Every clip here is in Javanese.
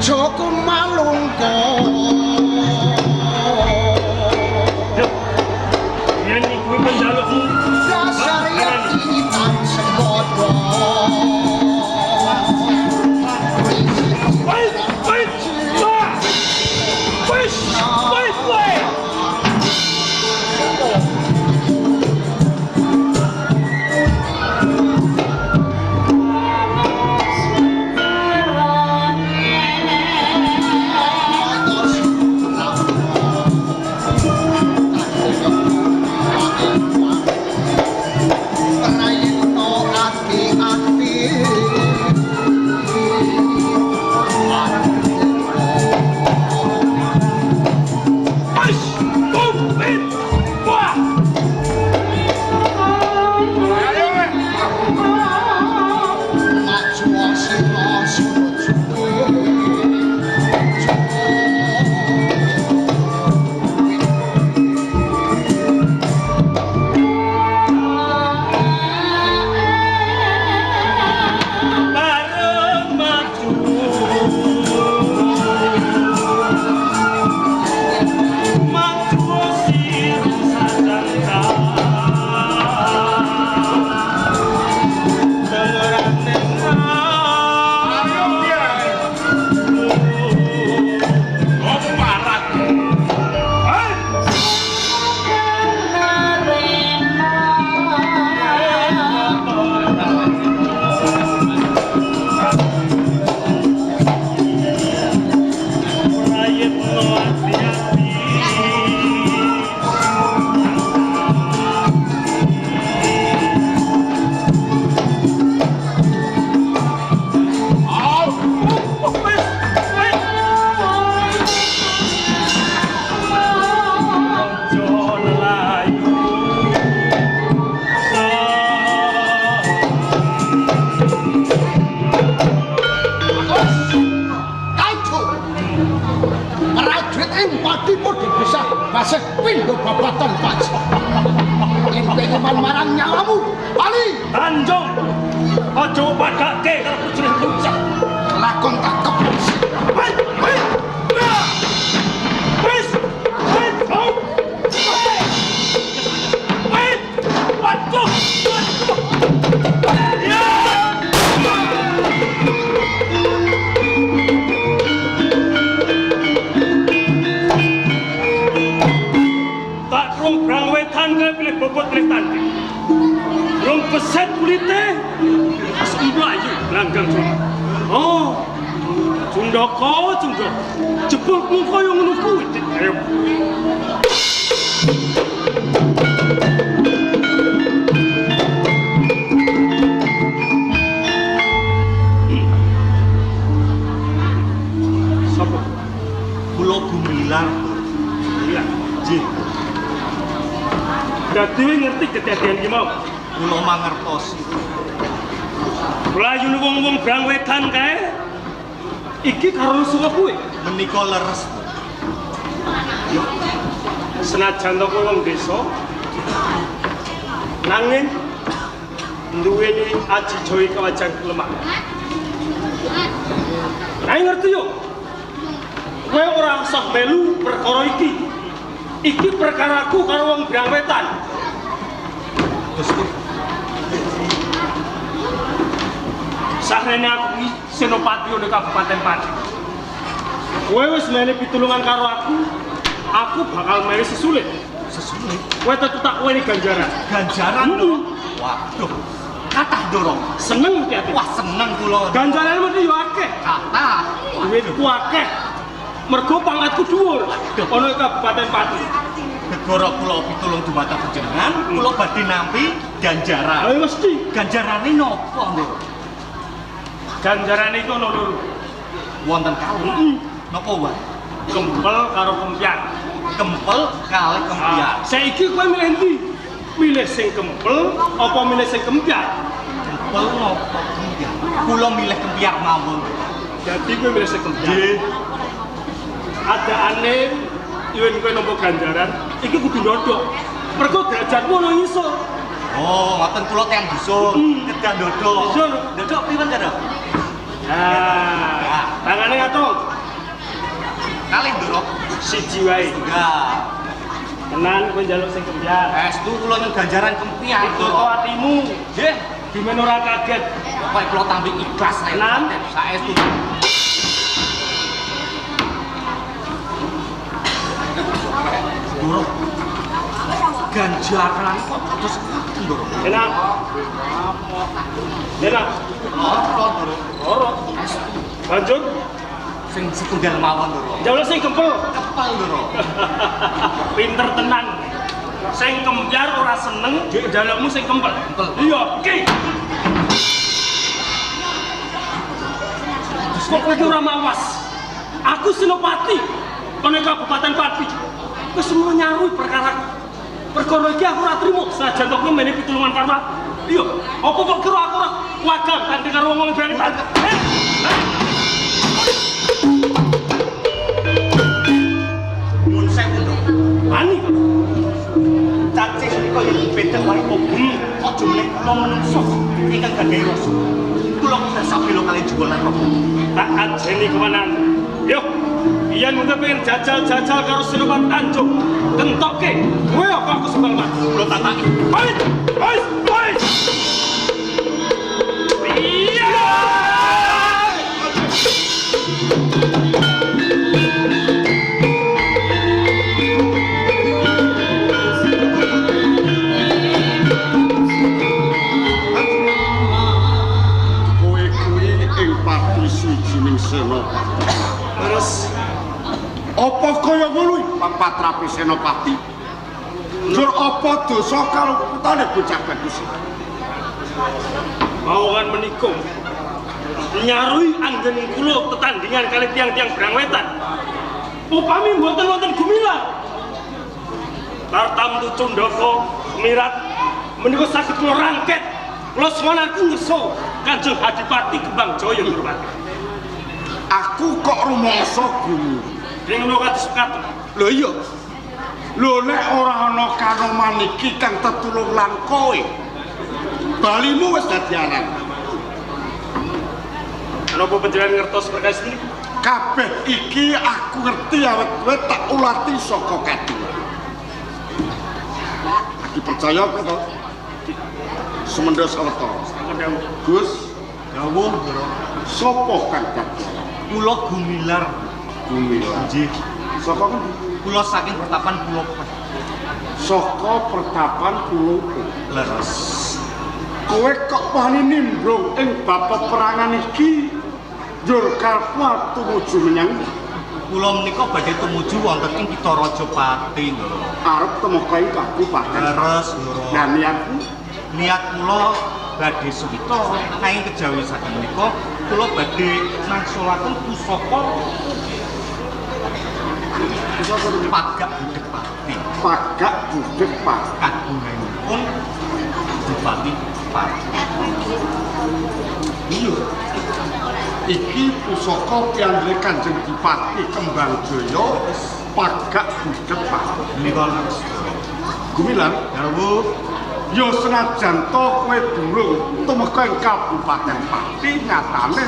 Joko Malungko. Yen kuwi penjalukmu dasar yakitan sembodo. Wis, wis, wah. Wis, wis, wis. Prayitno ati-ati. Wis, bum, wis, wah. Maju sira suwe. Bareng maju. Maju sir sajangka. Temurane. Ayo piye? Oh, parat. Hei! Prayitno ati-ati. Au. Wis, wis. Aja lelayu. Kaitu. Prajurit ing pati padha bisa baseh pindha babatan Paji. Yen kowe iman marang nyawamu, bali Tanjung. Aja padake karo prajurit bocah. Lakon tak kepes. Wis, wis. Wah. Wis, wis, oh. Wis. Waduh, waduh. Ya. Tak rong brang wetan kae pilih bobot pilih tanding. Rong beset kulite wis mlayu langgang Cundaka. Oh. Cundaka, Cundaka. Jebulmu kaya ngono kuwi. Ayo. Sopo? Kula gumilar. Iya. Nggih, Dadi ngerti kedadian ki mau. Kula mangertosi. Mlayune wong-wong brang wetan kae. Iki karo suwa kuwi. Menika leres. Senajan to kowe wong desa, nanging duweni aji jawi kawajang lemah. Ayo ngerti yo. Kowe ora usah melu perkara iki. Iki perkaraku karo wong brang wetan. Terus Sahrene aku iki Senopati ana Kabupaten Pati. Kowe wis mene pitulungan karo aku bakal meri sesulit. Sesulit. Kowe tetep tak weni ganjaran. Ganjaran Hmm. lho. Waduh. Kathah ndoro. Seneng mesti ati. Wah, seneng kula. Ganjaran mesti yo akeh. Kathah. Duitku akeh. Mergo pangkatku dhuwur ana ing Kabupaten Pati. Gegara kula pitulung dumateng panjenengan, kula badhe nampi ganjaran. Ayo mesti. Ganjarane napa, Ndoro? Ganjarane iku ana loro. Wonten kalih. Heeh. Napa wae? Kempel karo kempyar. Kempel kalih kempyar. Ah, saiki kowe milih endi? Milih sing kempel apa milih sing kempyar? Kempel napa kempyar? Kula milih kempyar mawon. Jadi kowe milih sing kempyar. Nggih. Adaane yen kowe nampa ganjaran, iki kudu ndodok. Mergo derajatmu ana ngisor. Oh, ngoten kula tiyang dusun, Hmm. kedah ndodok. Dusun. Ndodok pripun, Ndoro? Nah, tangane Tangane ngatung. Kalih, Ndoro. Siji wae. Enggak. Tenan kowe njaluk sing kembyar. Estu kula nyuwun ganjaran kempiar, Toto Ndoro. atimu. Nggih. Dimen ora kaget. Pokoke kula tampi ikhlas ae. Tenan. Saestu. Ndoro. Ganjaran kok terus ngoten, Ndoro. Enak. Enak. Loro, Ndoro. Loro. Lanjut. Sing setunggal mawon, Ndoro. Njaluk sing kempel. Kepel, Ndoro. Pinter tenan. Sing kembyar ora seneng, njalukmu sing kempel. Kempel. Iya, iki. Kok kowe iki ora mawas? Aku Senopati, ana Kabupaten Pati. Kowe semua nyarui perkara. Perkara iki aku ora trimo, senajan to kowe mene pitulungan karo aku. Iya, apa kok kira aku ora wagang tanding karo wong berani tanding? Eh? Nyuwun sewu, Ndoro. Wani kok. Cacing menika yen beda wae kok. Aja meneh kula menungso ingkang gadhahi rasa. Kula kedah sabela kaliyan jiwa lan raga. Tak ajeni kemenan. Yo, yen mung pengen jajal-jajal karo Senopati Tanjung, kentokke. Kowe apa aku sebal mati. Kula tataki. Hoi! Hoi! Hoi! Iya! Kowe kuwi ing pati suwijining Senopati. Terus Apa kaya ngono patrape Senopati? Njur apa dosa kaluputane bocah bagus? mawon menika nyarui anggen kula tetandingan kali tiang-tiang Brangwetan. Upami mboten wonten gumilar. Tartamtu Cundaka Mirat menika saged kula rangket. Kula suwanaken ngersa Kanjeng Adipati Kembang Jaya Nurwati. Aku kok rumangsa gumu. Ing ngono kados mekaten. Lho iya. Lho nek ora ana kanoman iki kang tetulung lan kowe, balimu wis dadi arang. Menapa panjenengan ngertos perkawis menika? Kabeh iki aku ngerti awet kowe tak ulati saka kaduwe. Lagi percaya kowe to? Sumendha sawetara. Gus, Dawuh, Ndoro. sapa kang dadi arang? Kula gumilar. Gumilar. Nggih. Saka ngendi? Kula saking pertapan kula Saka pertapan Pulau leres. Kowe kok wani nimbrung ing bab peperangan iki? Njur karepmu tumuju menyang Kula menika badhe tumuju wonten ing Kitha Raja Pati, Ndoro. arep tumeka ing kabupaten. Leres, Ndoro. Nah niatmu Niat kula badhe suwita nanging kejawi saking menika kula badhe mangsulaken pusaka pusaka pagak budheg Pati. pagak budheg Pati. Kagunganipun Bupati Pati. Iya. Iki pusaka piyambake Kanjeng Dipati Kembang Jaya pagak budheg Pati. Menika leres. Gumilar, Dawuh, ya senajan to kowe durung tumeka ing Kabupaten Pati nyatane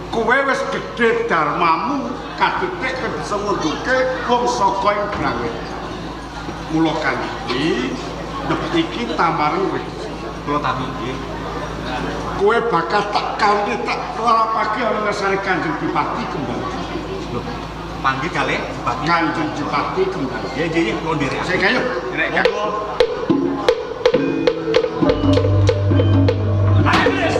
kowe wis gedhe dharmamu kadhetik kowe bisa ngunduke wong saka ing Brangwetan. Mula kanthi iki tamareng kowe. kula tampi nggih. Kowe bakal tak kanthi tak larapake ana ngersane Kanjeng Dipati Kembang. Lho, panggih kalih Bupati. Kanjeng Dipati Kembang. Nggih, nggih, nggih, kula nderek. Sing ayo, nderek. Monggo. Ayo, Kris.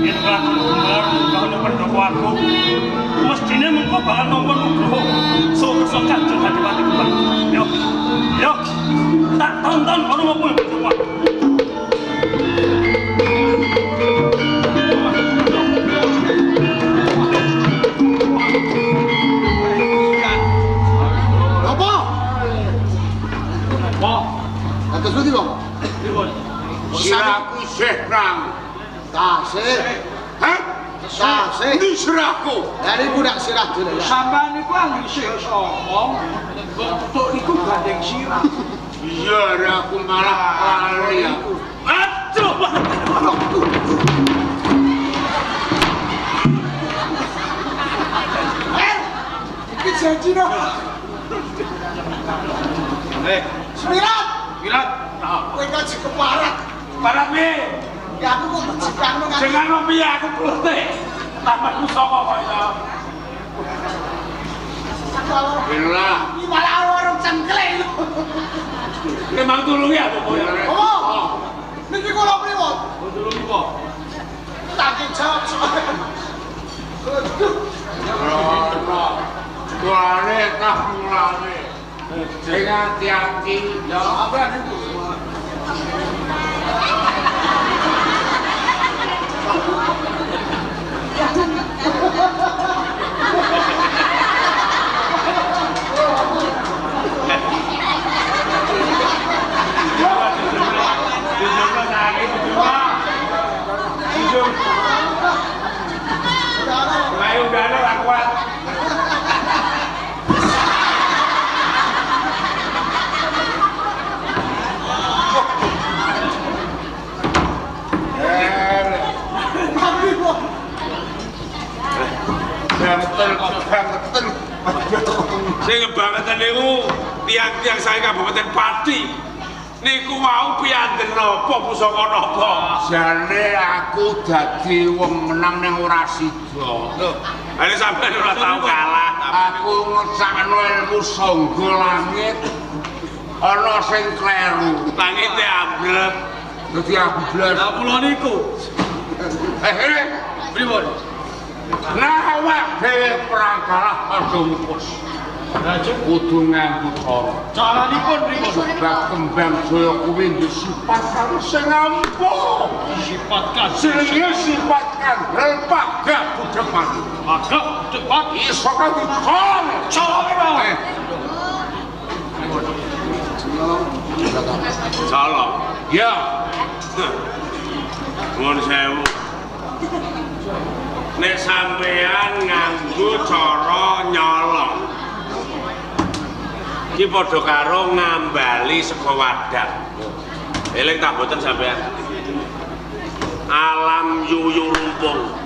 Yen lakon gumelar kahono pendhoko agung, mestine mengko bakal nampa nugroho saka Kanjeng Adipati Kembang. Yo. Yo. Tak tonton ono ngopo pendhoko agung. Apa? Wah, Atas pundi, Bang? pripun? Sirahku isih prang. Tasih. Hah? Tasih. Endi sirahku? Lah niku nak sirah dhewe. Sampeyan niku anggere isih iso omong, mbok tutuk niku gandeng sirah. Iya, aku malah lali aku. Aduh. Sumirat, Mirat. kowe kok keparat. Parat piye? Ya aku kok jekangno nganti. Jengano piye aku plete. Tambah pusaka kok ya. Lha, Iki malah warung cengkle lho. Memang tulungi aku kowe. Apa? Niki kula pripun? Tulungi kok. Tak jawab soalnya. Aduh. Rono. Tuane tah mulane. Sing ati-ati Ya apa niku? Ayo udah ora kuat. Bangetan kok bangetan. Sing kebangetan niku tiang-tiang saking Kabupaten Pati. Niku wau piyanten napa pusaka napa? Jane aku dadi wong menang ning ora sida. Lho, ale sampeyan ora tau kalah. Aku ngecakno ilmu sangga langit. Ana sing kleru. Langite ambrek. Dadi aku blas. Lah kula niku. Pripun? Nah, awak dhewe perang kalah aja ngupus. Kudu nganggo cara. Caranipun pripun? Sebab kembang jaya kuwi duwe sifat karo sing ampuh. Sifat kados Jenenge sifat kandel pagak budhek mati. agak cepat. Iso kanggo colong. Colonge mawon. Colong. Ya, Nuwun sewu. Nek sampean nganggo cara nyolong. Iki padha karo ngambali saka wadah. Eling ta boten sampean? Alam yuyu rumpung.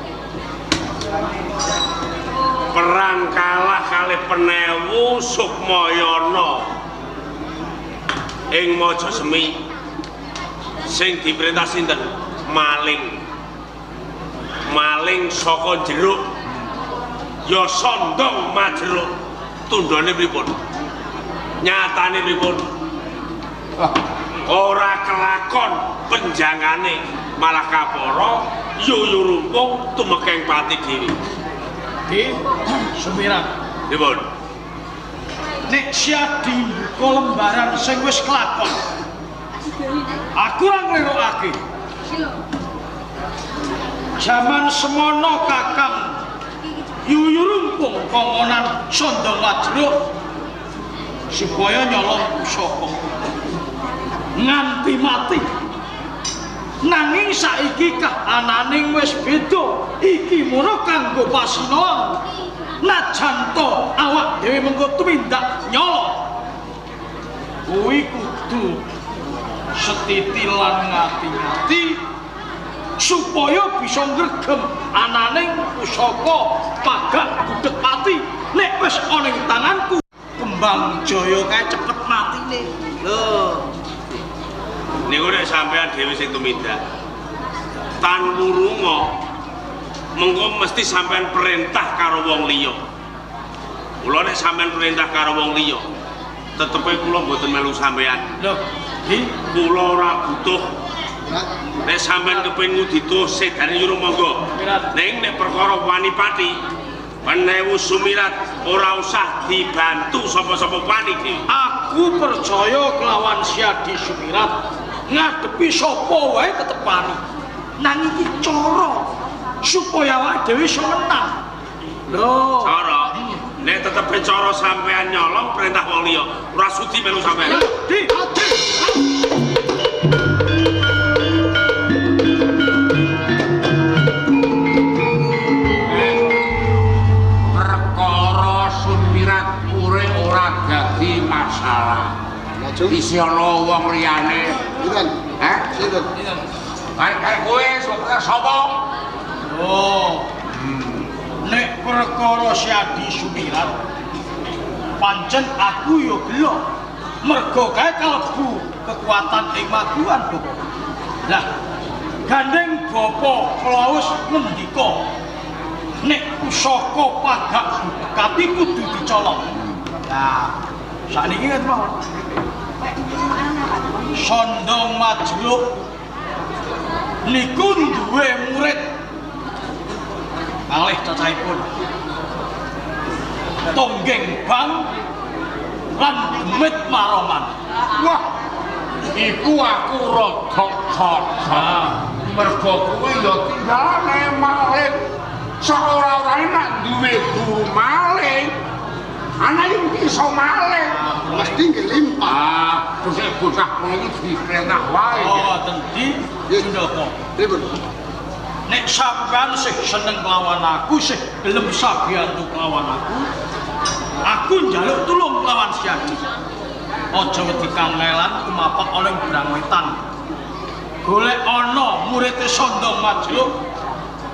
Perang kalah kalih penewu Sukmayana ing Majasemi. Sing diperintah sinten? Maling. Maling saka jeruk. Ya sondong majeruk. Tundhone pripun? Nyatane pripun? Ora kelakon penjangane, malah kapara yuyu rumpung tumekeng pati dhewe. Di Sumirat. Pripun? Nek Siadi mbuka lembaran sing wis kelakon. Aku ora nglirokake. Jaman semono Kakang yuyu rumpung kongonan sondong wajruk supaya nyolong pusaka nganti mati. Nanging saiki kahanane wis beda. Iki mono kanggo pasinaon. Najan to awak dhewe mengko tumindak nyolong. Kuwi kudu setiti lan ngati-ngati supaya bisa ngregem ananing pusaka pagak budhek pati. Nek wis ana ing tanganku Kembang Jaya kae cepet matine. Lho. Niku nek sampean dhewe sing tumindak. Tan wurunga mengko mesti sampean perintah karo wong liya. Kula nek sampean perintah karo wong liya, tetepe kula mboten melu sampean. Lho, di Kula ora butuh. Nek sampean kepengin ngudito sedane nyuruh monggo. Ning nek perkara wani pati, penewu Sumirat ora usah dibantu sapa-sapa wani dhewe. Aku percaya kelawan Siadi Sumirat ngadepi sapa wae tetep wani. Nanging iki cara supaya awake dhewe iso menang. Lho, Cara nek tetepe cara sampean nyolong perintah wong liya, ora sudi melu sampean. Di perkara Sumirat kure ora dadi masalah. Isih ana wong liyane. Sinten? Hah? Sinten? Karek kowe sapa? Oh. Nek perkara Siadi Sumirat pancen aku ya gelo. Mergo kae kalebu kekuatan ing maguwan, Bapak. Lah, gandeng Bapak Klaus ngendika, nek pusaka pagak bukati kudu dicolong. Lah, sakniki ngeten mawon. Sondong Majluk niku duwe murid kalih cacahipun Tonggeng Bang lan Demit Maroman. Wah, iku aku rada cocok. Mergo kuwi ya tinggalane maling. Seora-orane nek duwe guru maling, ana yang bisa maling. Mesti ngelimpah. Ah, bocah-bocah ngono iki diperintah wae. Oh, tendi Jundaka. Pripun? Nek sampean sih seneng kelawan aku, sih gelem sabiyantu kelawan aku, aku njaluk tulung kelawan Siadi. Aja wedi kangelan tumapak ana ing Brang Wetan. Golek ana murite Sondong Majluk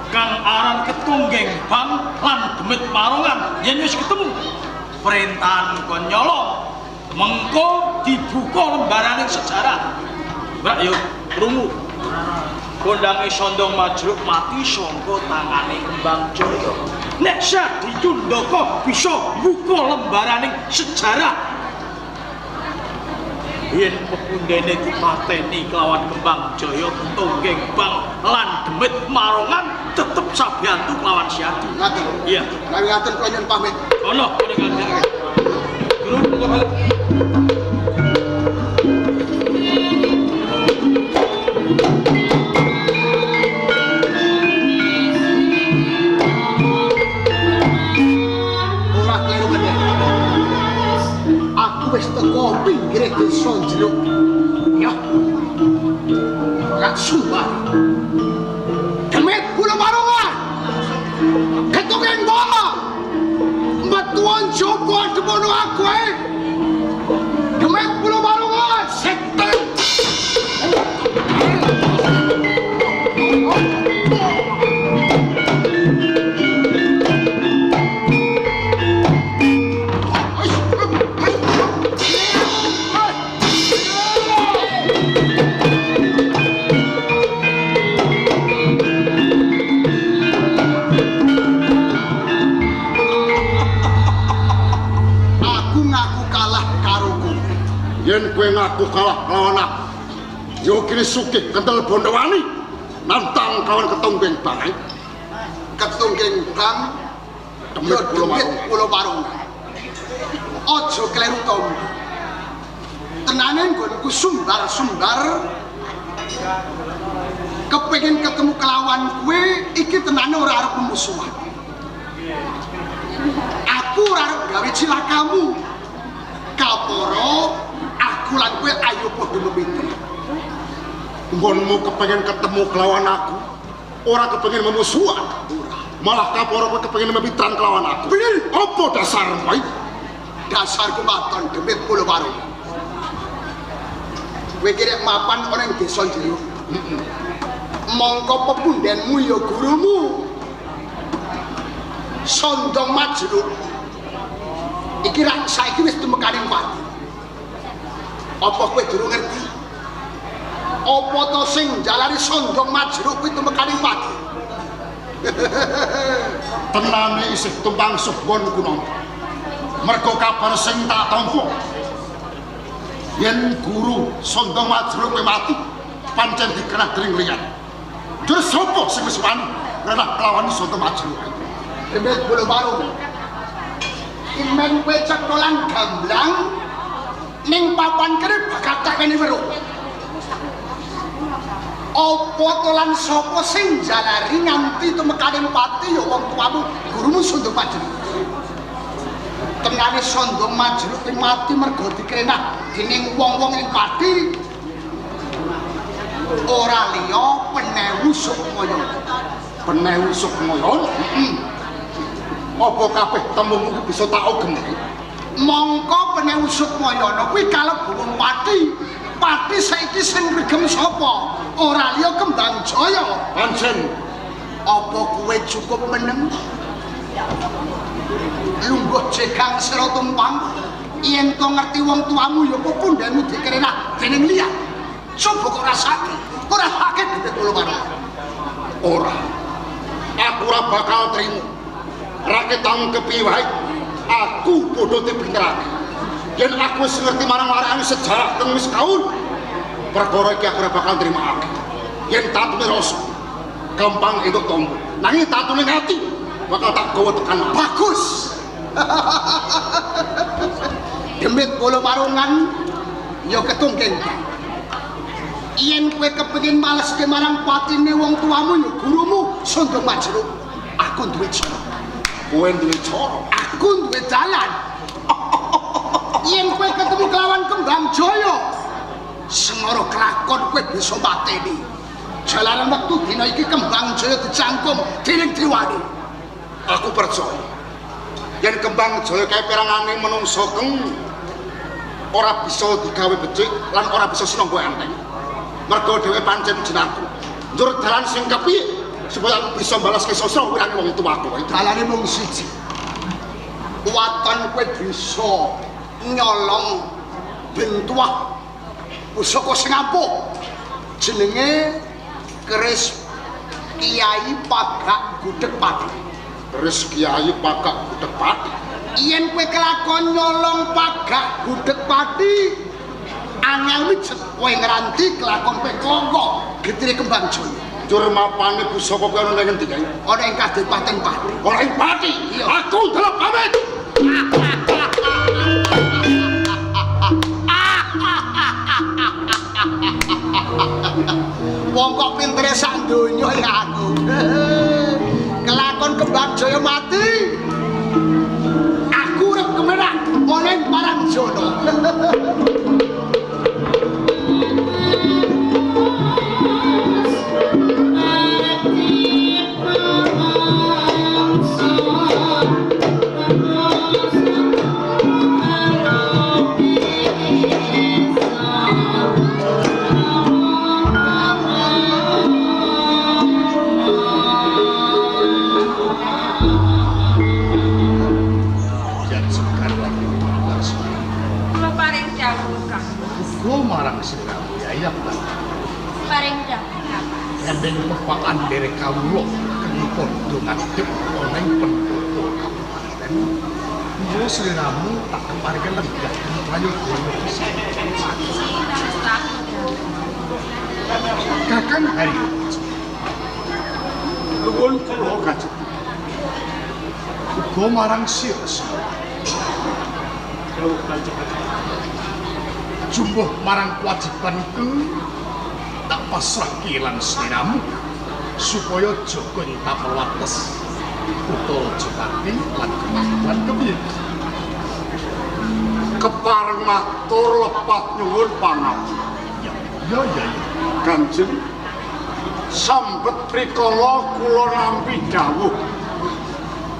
kang aran Ketunggeng Bang lan Demit Marongan. Yen wis ketemu perintahan kon nyolong, mengko dibuka lembarane sejarah. Mbak yo krungu. Kondange Sondong Majluk mati sangka tangane Kembang Jaya. Nek Syadi Cundaka bisa buka lembaraning sejarah, yen pepundhene dipateni kelawan Kembang Jaya, Tonggeng Bang lan Demit Marongan tetep sabiyantu kelawan Syadi. Ngaten. Iya. Lah ngaten kula nyuwun pamit. Ono kono kandhane. Guru monggo balik. Ora kleru meneh. Aku wis teko pinggire desa Jeruk. Ya. Ora sumpah. Demit Pulo Marongan. Ketungeng Bang. Metuan Joko demono aku ae. Demit Pulo Marongan setan. Aku ngaku kalah karo kowe. Yen kowe ngaku kalah lawan aku, yo kene sugih kentel Bondowani nantang kawan Ketunggeng Bang. Ketunggeng Bang Demit Pulo Demit Marongan. Pulo Marongan. Aja kleru tombo. Tenane nggonku sumbar-sumbar kepengin ketemu kelawan kowe iki tenane ora arep memusuhan. Aku ora arep gawe cilakamu. Kaporo aku lan kowe ayo padha memitra. Nggonmu kepengin ketemu kelawan aku, ora kepengin memusuhan. Malah kaporo kowe kepengin memitran kelawan aku. Bener. Apa dasarmu? Ai? Dasarku maton Demit Pulo Marongan. Kowe kirek mapan ana ing desa Jeruk. Mongko pepundhenmu ya gurumu. Sondong Majluk. Iki rak saiki wis tumekane pati. Apa kowe durung ngerti? Apa to sing njalari Sondong Majluk kuwi tumekane pati? Tenane isih tumpang suwun kunanta. Mergo kabar sing tak tampa yen guru Sondong Majluk kowe mati pancen dikenah dening liyan. Terus sapa sing wis wani ngrenah kelawan Sondong Majluk? Demit Pulo Marongan. Imen kowe cetholan gamblang ning papan kene bakal tak kene weruh. Apa to lan sapa sing njalari nganti tumekane pati ya wong tuamu gurumu Sondong Majluk. Tenane Sondong Majluk kuwi mati mergo dikrenah dening wong-wong ing pati. Ora liya Penewu Sukmaya. Penewu Sukmaya? Apa kabeh tembungmu iki bisa tak ugemi? Mongko Penewu Sukmayana kuwi kalebu wong pati. Pati saiki sing regem sapa? Ora liya Kembang Jaya. Pancen Apa kowe cukup meneng? Lungguh jegang sira tumpang. Yen to ngerti wong tuamu ya apa pundhenmu dikerenah dening liyan. Coba kok rasake. Kok rasake Demit Bolo Marungan. Ora. Aku ora bakal trimo. Raketang kepiye wae aku padha dipinterake. Yen aku wis ngerti marang warakane sejarah kang wis kaun, perkara iki aku ora bakal nrimake. Yen tatune rasa gampang entuk tombo. Nanging tatune ati bakal tak gawa tekan. Bagus. Demit Bolo Marungan ya ketunggeng. Yen kowe kepengin maleske marang patine wong tuamu ya gurumu Sondong Majruk, aku duwe cara. Kowe duwe cara, aku duwe dalan. Yen kowe ketemu kelawan Kembang Jaya, sengara kelakon kowe bisa mateni. Jalaran wektu dina iki Kembang Jaya dicangkum dening dewane. Aku percaya. Yen Kembang Jaya kae perangane menungsa keng ora bisa digawe becik lan ora bisa sinangga enteng. Mergo dhewe pancen jenakku. Njur dalan sing kepiye supaya aku bisa balaske sosro wirange wong tuaku. Dalane mung siji. Waton kowe bisa nyolong bentuah pusaka sing ampuh. Jenenge keris Kiai Pagak Gudeg Pati. Keris Kiai Pagak Gudeg Pati. Yen kowe kelakon nyolong Pagak Gudeg Pati, angel wijet kowe ngranti kelakon kowe klonggo getire Kembang Jaya. Njur mapane pusaka kuwi ana ning endi kae? Ana ing Kadipaten Pati. Ana ing Pati. Iya. Aku delok pamit. Wong kok pintere sak donya ya aku. Kelakon Kembang Jaya mati. Aku urip kemenak ana ing Parangjana. Yen pepakan derek kawula keng padha ngadhep ana ing pendopo kabupaten. Mula sliramu tak keparinge lenggah ing prayoga pisan. Kakang Haryo. Nuwun kula kajeng. Uga marang sira. Dawuh Kanjeng. Jumbuh marang kewajibanku tak pasrahke lan sliramu supaya jaga ing tapel wates kutha Jepati lan kemajuan kepiye. Kepareng matur lepat nyuwun pangapura. Ya ya ya. Kanjeng sambet prikala kula nampi dawuh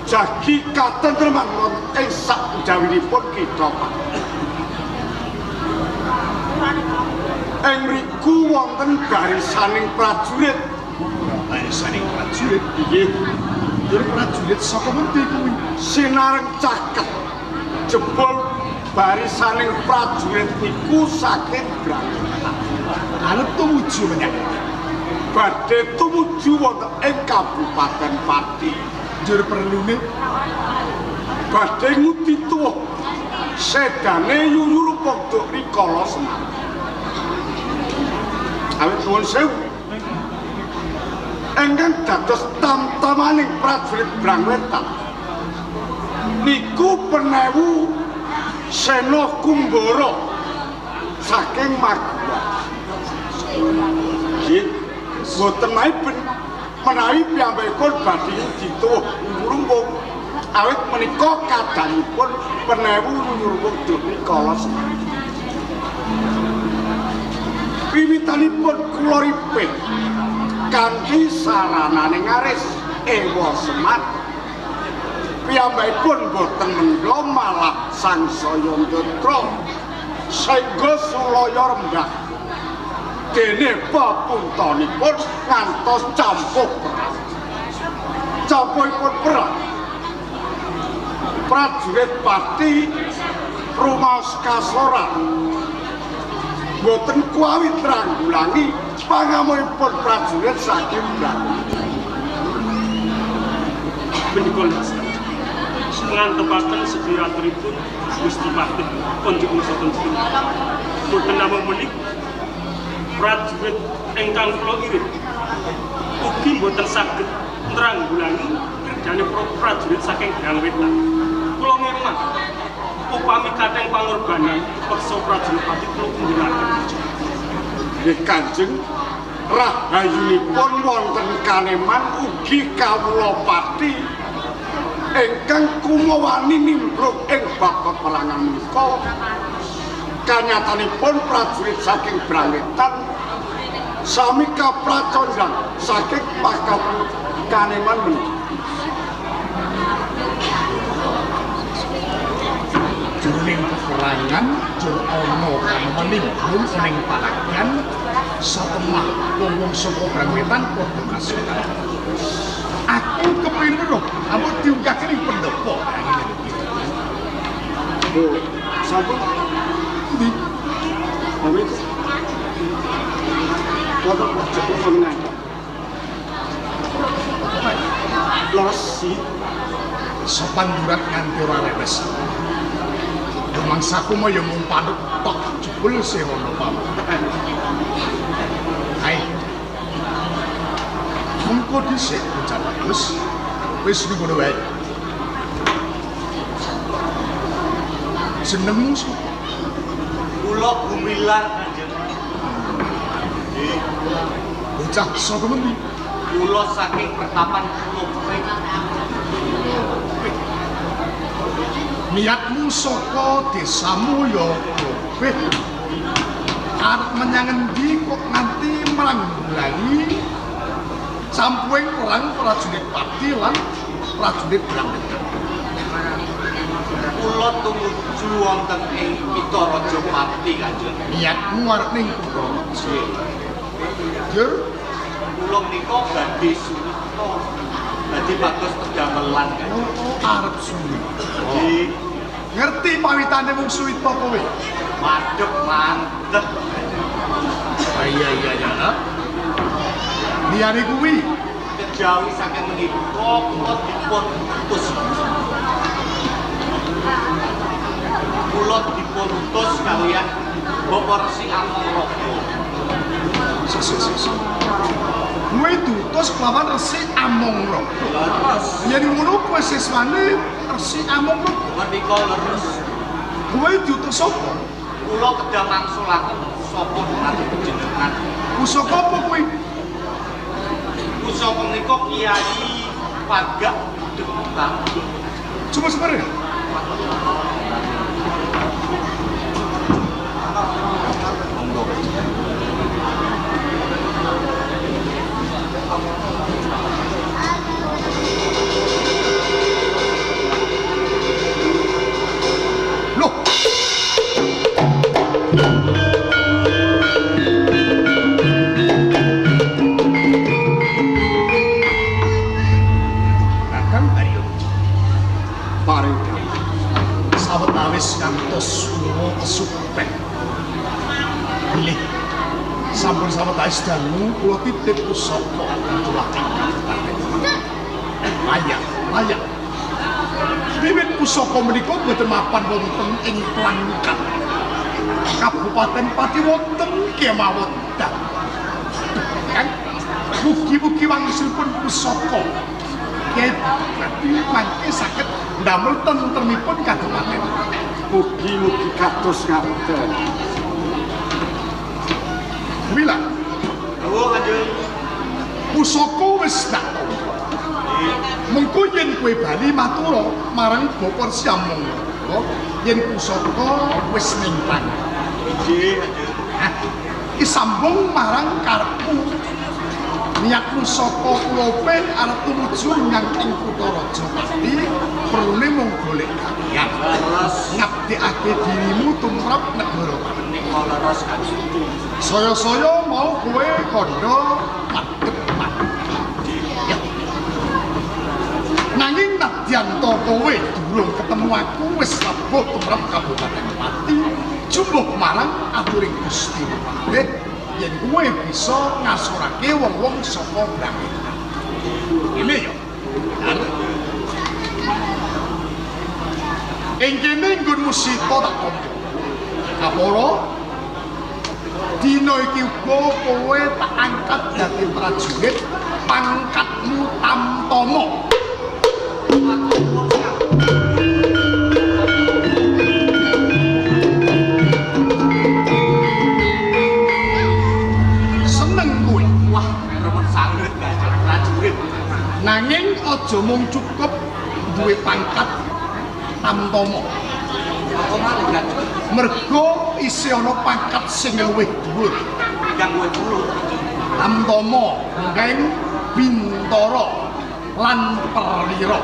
jagi katentreman wonten ing sakjawinipun kitha Pati. Ing mriku wonten barisaning prajurit. Barisaning prajurit inggih. Njur prajurit saka ngendi kuwi? Sinareng caket jebul barisaning prajurit niku saking Brangwetan. Arep tumuju menyang badhe tumuju wonten ing Kabupaten Pati. Njur perlune badhe ngudi tuwuh sedane yuyu rupa duk rikala Semar. Awit nuwun sewu. Ingkang dados tamtamaning prajurit Brangwetan niku penewu Sena Kumbara saking Magelang. Nggih, boten maiben menawi piyambakipun badhe dituwuh rumpung. Awit menika kadangipun penewu yuyurung rikala Semar. Wiwitanipun kula ripih kanthi saranane ngaris ewa Semar. Piyambakipun boten mendha malah sangsaya ndatra saengga sulaya rembak. Dene pepuntonipun ngantos campuh perang. Campuhipun perang prajurit Pati Rumaos kasoran boten kuwi tranggulangi pangamuhipun prajurit saking Brang. Menika leres. Ngantepaken sedaya aturipun Gusti Patih konjuk ngesaken jenengan. Boten namung menika prajurit ingkang kula irit ugi boten saged nranggulangi kerjane para prajurit saking Brang Wetan. Kula ngemang upami kathah pangorbanan peksa prajurit Pati kula pundhuraken. Nggih Kanjeng, rahayunipun wonten kaneman ugi kawula Pati ingkang kumawani nimbrung ing bab peperangan menika. Kanyatanipun prajurit saking Brang Wetan sami kapracondang saking pakapu kaneman menika. Jroning peperangan jur ana kang nimbrung ning palagan satemah wong-wong saka Brang Wetan padha kasukan. Aku kepengin weruh ampun diunggahke ning pendopo. Lho, sampun Ndi? pamit. Wonten pojok mengenai. Lesi Sopan durat nganti ora rewes. Rumangsaku mah ya mung panut tok jebul sih ana pamit. Hai. Mengko dhisik bocah bagus. Wis ning ngono wae. Jenengmu sapa? Kula Gumilar Kanjeng. Nggih. Bocah saka ngendi? Kula saking pertapan Klopek. Niatmu saka desamu ya Klopek. Arep menyang endi kok nganti mranggulangi campuing perang prajurit Pati lan prajurit Brang Wetan. Kula tumuju wonten ing Kitaraja Pati Kanjeng. Niatmu arep ning Kutaraja. Jur, Kula menika badhe suwita. Badhe pados tegamelan Kanjeng. oh, arep suwita. Nggih. Ngerti pawitane wong suwita kowe? Madhep mantep. Ah, iya iya iya. Liyane kuwi Kejawi saking menika kula dipun utus. Kula dipun utus kaliyan Bapak Resi Amongrogo. Sik sik sik. sik. Kowe diutus kelawan Resi Amongrogo. Leres. Yen ngono kowe siswane Resi Amongrogo. Menika leres. Kowe diutus sapa? Kula kedah mangsulaken pusaka dumateng panjenengan. Pusaka apa kowe? Pusaka menika Kiai Pagak Detak. Coba sebenarnya. Monggo. Loh. Kakang Aryo, paring dawuh. Sawetawis ngantos lunga kesupen. Bilih sampun sawetawis dangu kula titip pusaka kantulaken kabupaten. Layak, layak. Wiwit pusaka menika boten mapan wonten ing Plangkan. Kabupaten Pati wonten kemawon dangu. Kang mugi-mugi wangsulipun pusaka Kyai Bupati mangke saged ndamel tentremipun kabupaten. Mugi-mugi kados ngaten. Mila, Dawuh Kanjeng. pusaka wis tak tampa. Mengko yen kowe bali matura marang Bapak Resi Amongrogo yen pusaka wis ning tangan. Nggih, Kanjeng. Hah, Isambung marang karepmu. Niatmu saka Kulope arep tumuju menyang ing Kutaraja Pati, perlune mung golek gawean. Leres. Ngabdekake dirimu tumrap negara. Menika leres Kanjeng. Saya-saya mau kowe kandha madhep madhep. Ya. Nanging nadyan Senadyan to kowe durung ketemu aku wis lebuh tumrap Kabupaten Pati, jumbuh marang aturing Gusti Pamrih yen kowe bisa ngasorake wong-wong saka Brangwetan. Ngene ya. Ing kene nggonmu sita tak tampa. Kapara dina iki uga kowe tak angkat dadi prajurit, pangkatmu Tamtama. Seneng kowe. Wah, remen sanget Kanjeng prajurit. Nanging aja mung cukup duwe pangkat Tamtama. Apa malih Kanjeng? Mergo isih ana pangkat sing luwih dhuwur. Kang luwih dhuwur Kanjeng. Tamtama mungkin Bintara lan Perwira.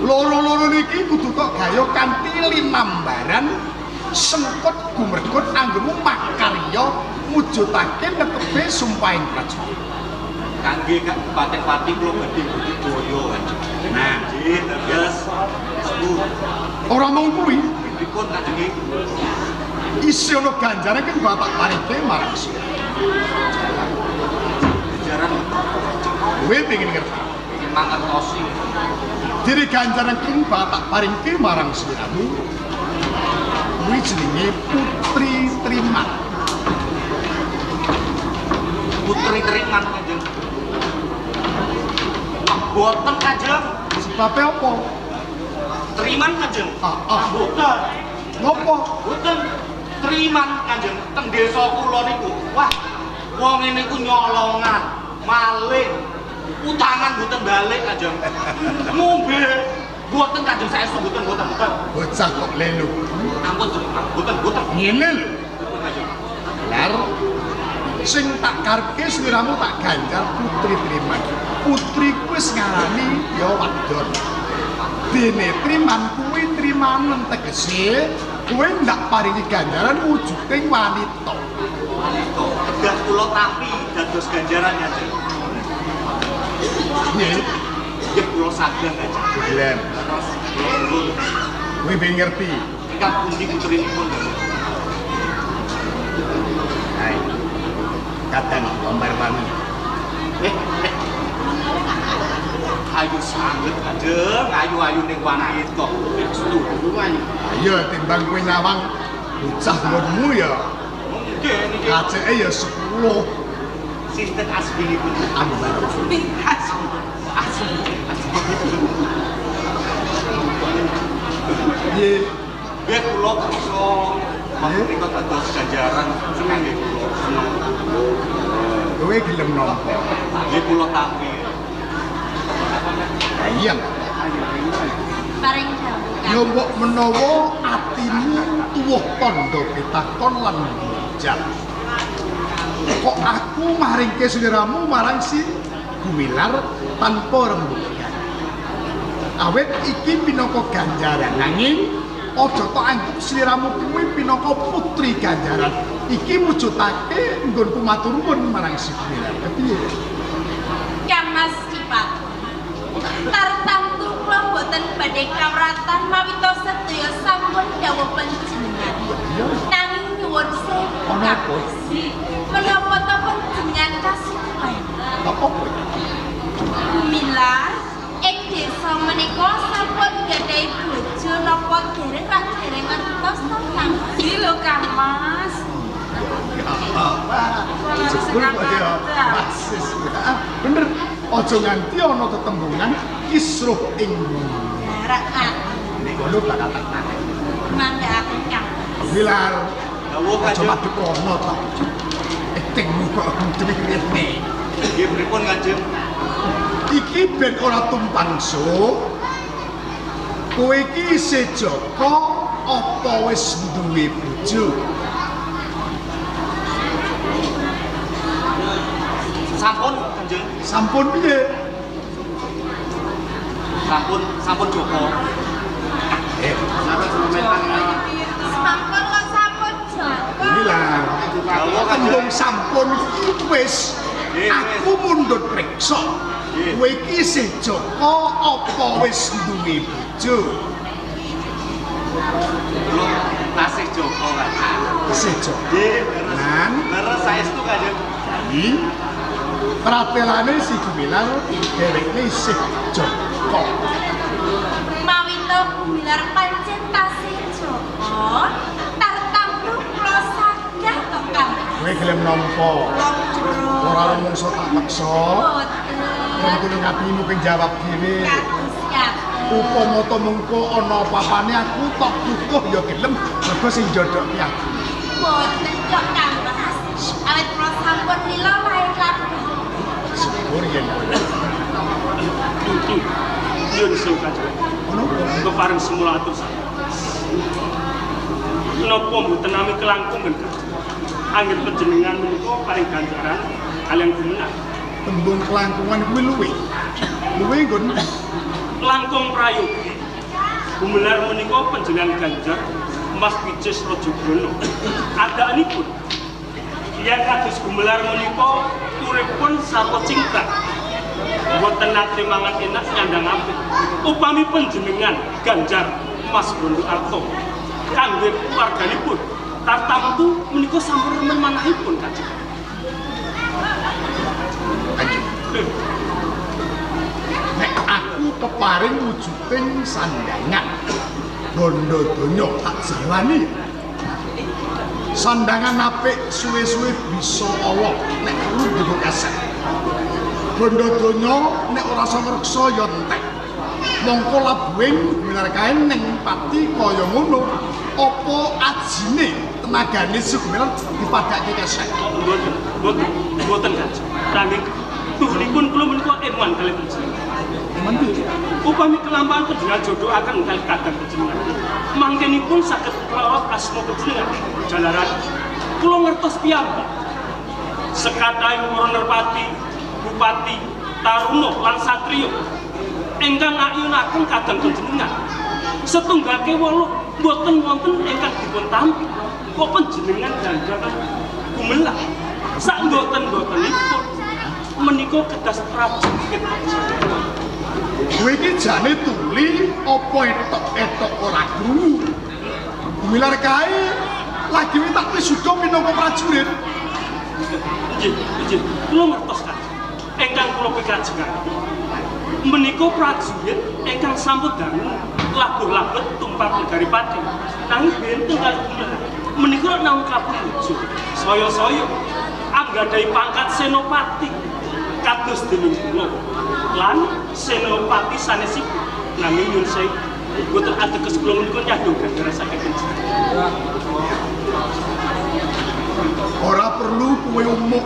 Loro-loro niki kudu tok gaya kanthi linambaran sengkut gumergut anggonmu makarya mujudake netebe sumpahing prajurit. Kangge Kabupaten Pati kula badhe budidaya Kanjeng. Nah, nggih, terus ora mung kuwi, pripun Kanjeng? Isih ana ganjaran kang bapak paringke marang sira. Ganjaran kowe pengin ngerti? Mangertosi. Diri ganjaran kang bapak paringke marang siramu kuwi jenenge Putri Triman. Putri Triman Kanjeng. Wah, boten Kanjeng. Sebabe apa? Triman Kanjeng. Ah. Boten. Ngopo? Boten. Triman Kanjeng teng desa kula niku. Wah, wong ngene iku nyolongan, maling, utangan boten balik Kanjeng. Ngombe boten Kanjeng saestu boten boten boten. Bocah kok lelu. Ampun boten boten. Ngene lho. Kanjeng. Lar sing tak karepke sliramu tak ganjar Putri Triman. Putri kuwi wis ngarani ya wadon. Dene Triman kuwi trimanen tegese kowe ndak paringi ganjaran wujuding wanita. Wanita. Kedah kula tampi dados ganjaran Kanjeng. Nggih. Nggih kula saged Kanjeng. Gelem. Terus kula nuwun. Kowe ben ngerti. Ingkang pundi putrinipun Kanjeng? Hai. Kadang gambar wangi. Ayu sanget Kanjeng, ayu-ayu ning wanita. Setuju ayu. Ayo timbang kowe nyawang bocah nggonmu ya. Nggih niki. Kaceke ya 10. Sinten asminipun? Ambar. Asmi. Asmi. Nggih. Nggih kula kersa menika dados ganjaran kangge kula seneng. Kowe gelem nampa. Nggih kula tampi. Iya. Paring dawuh. Ya mbok menawa atimu tuwuh tandha pitakon lan njal. Kok aku maringke sliramu marang si Gumilar tanpa rembugan. Awit iki pinaka ganjaran nanging aja tok anggep sliramu kuwi pinaka putri ganjaran. Iki mujudake nggonku matur nuwun marang si Gumilar. Kepiye? Kang Mas Cipat. Tartamtu kula boten badhe kawratan mawita sedaya sampun dawuh panjenengan. Nanging nyuwun sewu. Ana apa? Menapa ta panjenengan kasupen? Apa? Gumilar ing desa menika sampun gadhahi bojo napa dereng rak dereng ngertos to Kang? Iki lho Kang Mas. Jebul kok ya. Masis. Bener. Aja nganti ana tetembungan kisruh ing Rak nek ngono bakal tak tarik. Mangga Kang. Gumilar. Dawuh Aja Kanjeng. madhep rono ta. Etingmu kok rene. Nggih pripun Kanjeng? Iki ben ora tumpang suh. Kowe iki isih jaka apa wis duwe bojo? Sampun Kanjeng. Sampun piye? Sampun sampun Joko. Sampun kok sampun Joko. Gumilar. Dawuh Tembung Kanjeng. sampun iki wis. Nggih, wis. Aku mundhut priksa. Kowe iki isih Joko apa wis duwe bojo? Kula tasih Joko, Kanjeng. Isih Joko. Nggih, leres. Nan Leres saestu, Kanjeng. iki pratelane si Gumilar dheweke isih Joko. Mawi to Gumilar pancen tasih Joko, tartamtu kula sagah to Kang. Kowe gelem nampa. Kula Ora rumangsa tak peksa. boten. Wong tulung atimu ping jawab dhewe. Kados ngaten. Upama to mengko ana apa-apane aku tok kukuh ya gelem mergo sing jodohke aku. Boten kok Kang Mas. Awit kula sampun lila lahir lan Syukur yen kowe. Nyun sewu Kanjeng. Ono Kepareng semula atur saya. Napa mboten nami kelangkungan Kanjeng? Anggen panjenengan menika paring ganjaran kaliyan gumelar. Tembung kelangkungan kuwi luwe. Luwe nggon Langkung prayogi. Gumelar menika panjenengan ganjar Mas Wicis Rajabrana. Adaanipun yen kados gumelar menika uripun sarwa cingkrang. Mboten nate mangan enak nyandang apik. Upami panjenengan ganjar Mas Bondo Arto kangge keluarganipun tartamtu menika sampun remen manahipun Kanjeng. Kanjeng. Nek aku keparing wujuding sandangan bondo donya tak jalani. Sandangan apik suwe-suwe bisa Allah nek perlu digo kesek. Bondo donya nek ora iso ngreksa ya entek. Mongko labuhing gumilar kae ning pati kaya ngono, apa ajine tenagane si Gumilar dipadhake kesek. Mboten, mboten, mboten Kanjeng. Nanging tuhunipun kula menika eman kalih panjenengan. Eman piye? Upami kelampahan panjenengan jodohaken kalih kadang panjenengan. Mangkenipun saged klorot asma panjenengan. Jalaran kula ngertos piyambak. Sekatahe para nerpati, bupati, taruna lan satriya ingkang ngayunaken kadang panjenengan. Setunggal kewala mboten wonten ingkang dipun tampi. Kok panjenengan ganjaran gumelar. Sak mboten-mbotenipun menika kedas prajurit. Kowe iki jane tuli apa etok-etok ora krungu. Gumilar kae lagi wi tak wisuda minangka prajurit. Nggih, nggih, kula ngertos Kanjeng. Ingkang kula pikajengaken menika prajurit ingkang sampun dangu labuh-labet tumrap negari Pati. Nanging benten kalih gumelar. Menika namung kapun bojo. Saya-saya anggadhahi pangkat senopati kados dening kula lan senopati sanesipun. Nanging nyun sewu mboten ateges kula menika nyadong ganjaran saking panjenengan. Ora perlu kowe umuk.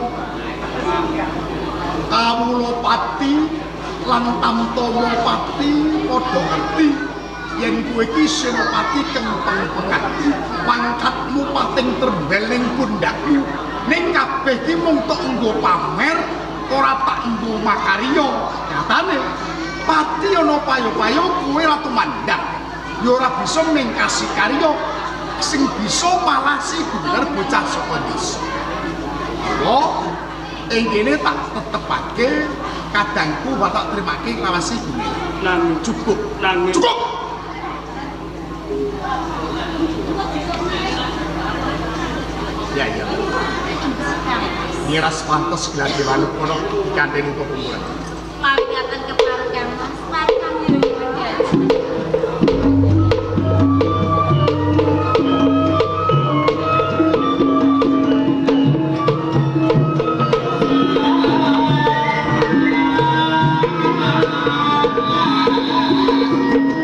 Kawula pati lan tamtama pati padha ngerti yen kowe iki senopati kempeng-pengan. Pangkatmu pating trembel ning pundhakmu. Ning kabeh iki mung tok nggo pamer, ora tak nggo makarya. Nyatane pati ana payo-payo kowe ora tumandang. Ya ora bisa mingkasi karya. Sing bisa malah si Gumilar bocah saka desa. Mula ing kene tak tetepake kadangku batak trimake lawan si Gumilar. Nanging Cukup. nanging Cukup. Ya ya. Miras pantes gelar dewan kono dikandheni kumpulan. Mawi ngaten kepareng Kang Mas, mari kangge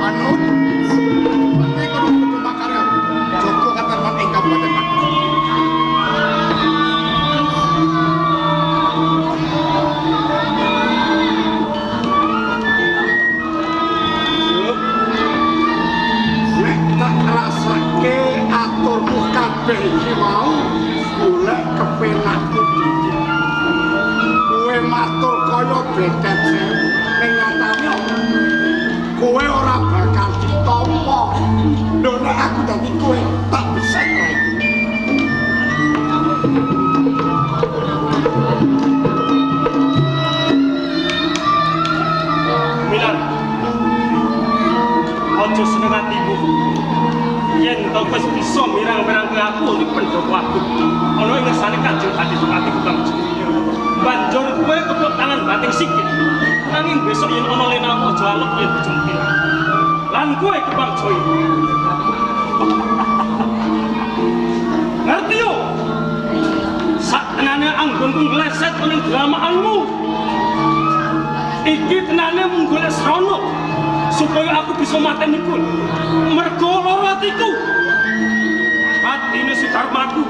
Anut pati kono kudu makarya. Jaga katarman ing Kabupaten Pati. Nek tak rasake aturmu kabeh iki mau golek kepenakku dhewe. Kowe matur kaya bedet sewu ning nyatane kowe ora bakal ditampa. Lho nek aku dadi kowe tak beset raiku. Bisa mirang-mirangke aku ning pendopo agung. Ana ing ngersane Kanjeng Adipati Kembang Jaya. Banjur kowe keplok tangan bating sikil. Nanging besok yen ana lenamu aja alok yen bojomu ilang. Lan kowe Kembang Jaya. Ngerti yo? Sak tenane anggonku ngleset ning dramaanmu. Iki tenane mung golek srana supaya aku bisa mateni kowe. Mergo lara atiku. Atine Sudarmaku,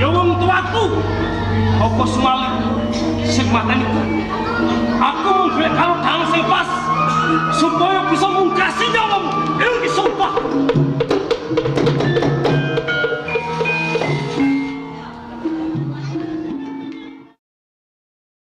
ya wong tuaku. Apa sumali sing mateni kowe? Aku mung golek kalodhangan sing pas supaya bisa mungkasi nyawamu. Iki sumpah.